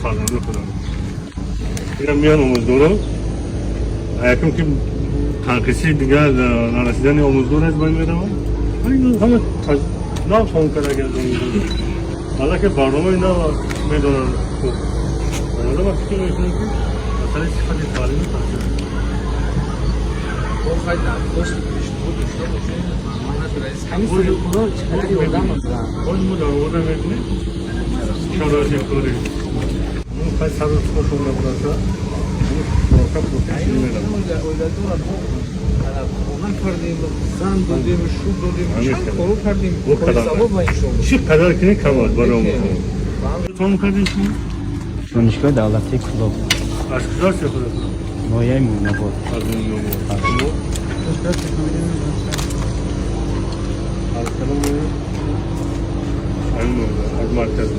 Фарзанди худам ина меян омӯзгоро, якум ки танқисии дигар нарасидани омӯзгор аз байн меравад. Ҳама нав тамом кардаги аз омӯзгор, аллакай барномаи нав медонанд. Хуб, ман фикр мекунам, ки масъалаи сифати таълими таъсир. Боз мо дар овода мебинем шароити корӣ хай сару хошон набураса. Зан додем, шӯ додем, чанд кору кардем. Чӣ қадар кунӣ, кам аст барои омӯзгор. Тамом кардем шумо? Донишгоҳи давлатии Кӯлоб. Аз куҷо ҳастед худатон? Ноҳияи Мӯминобод. Аз Мӯминобод. Шумо аз кадом ноҳия? Аз марказ.